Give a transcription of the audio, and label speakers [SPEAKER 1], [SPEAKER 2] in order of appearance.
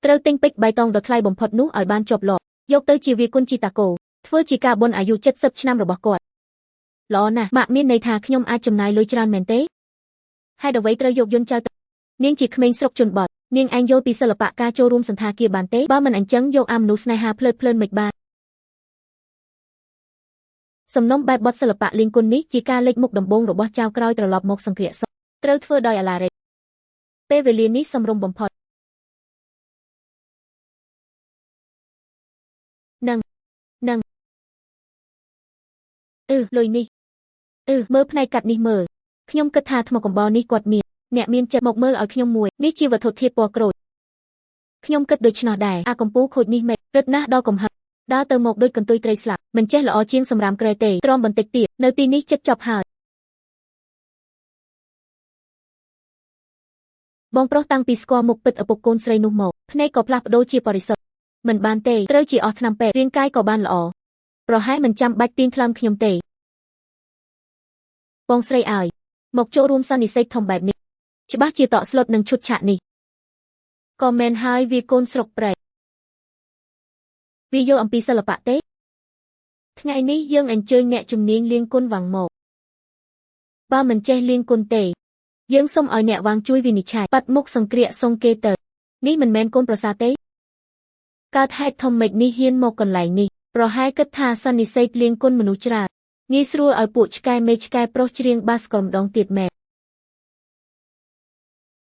[SPEAKER 1] ត្រូវទិញពេជ្របៃតងដ៏ថ្លៃបំផុតនោះឲ្យបានជាប់លាប់យកទៅជាវាគុណជីតាកោធ្វើជាការបុណ្យអាយុ70ឆ្នាំរបស់គាត់ល្អណាស់ម៉ាក់មានន័យថាខ្ញុំអាចចំណាយលុយច្រើនមែនទេហេតុអ្វីត្រូវយកយន្តចៅទៅនាងជាក្មេងស្រុកជនបទនាងឯងយល់ពីសិល្បៈការចូលរួមសន្តាគារបានទេបើមិនអញ្ចឹងយកអាមនុស្សស្នេហាភ្លើតភ្លើនមិនបានសំណុំបែបបទសិល្បៈលៀងគុណនេះជាការលេចមុខដំបូងរបស់ចៅក្រោយត្រឡប់មកសង្គ្រាសត្រូវធ្វើដោយអាឡារិកពេលវេលានេះសមរម្យបំផុតនឹងនឹងអឺលុយនេះអឺមើលផ្នែកកាត់នេះមើលខ្ញុំគិតថាថ្មកំបោរនេះគាត់មានអ្នកមានចិត្តមកមើលឲ្យខ្ញុំមួយនេះជាវត្ថុធាតុពណ៌ក្រូចខ្ញុំគិតដូច្នោះដែរអាកំពូលខូចនេះមិនរឹតណាស់ដល់កំហឹងដើរទៅមកដូចកន្ទុយត្រីស្លាប់មិនចេះល្អជាងសម្រាមក្រែទេទ្រាំបន្តិចទៀតនៅទីនេះចិត្តចប់ហើយបងប្រុសតាំងពីស្គាល់មុខពិតឪពុកកូនស្រីនោះមកភ្នែកក៏ផ្លាស់ប្ដូរជាបរិសុទ្ធមិនបានទេត្រូវជាអស់ថ្នាំពេទ្យរាងកាយក៏បានល្អប្រហែលមិនចាំបាច់ទាញថ្លើមខ្ញុំទេបងស្រីឲ្យមកចូលរួមសន្និសីទធំបែបនេះច្បាស់ជាតក់ស្លុតនឹងឈុតឆាកនេះក៏មែនហើយវាកូនស្រុកព្រែកវាយល់អំពីសិល្បៈទេថ្ងៃនេះយើងអញ្ជើញអ្នកជំនាញលៀងគុណវាំងមកបើមិនចេះលៀងគុណទេយើងសូមឲ្យអ្នកវាងជួយវិនិច្ឆ័យបាត់មុខសង្គ្រាកសុងគេទៅនេះមិនមែនកូនប្រសាទេកើតហេតុធំម៉េចនេះហ៊ានមកកន្លែងនេះប្រហែលគិតថាសន្និសីទលៀងគុណមនុស្សច្រើនងាយស្រួលឲ្យពួកឆ្កែមេឆ្កែប្រុសច្រៀងបាសកលម្ដងទៀតមែន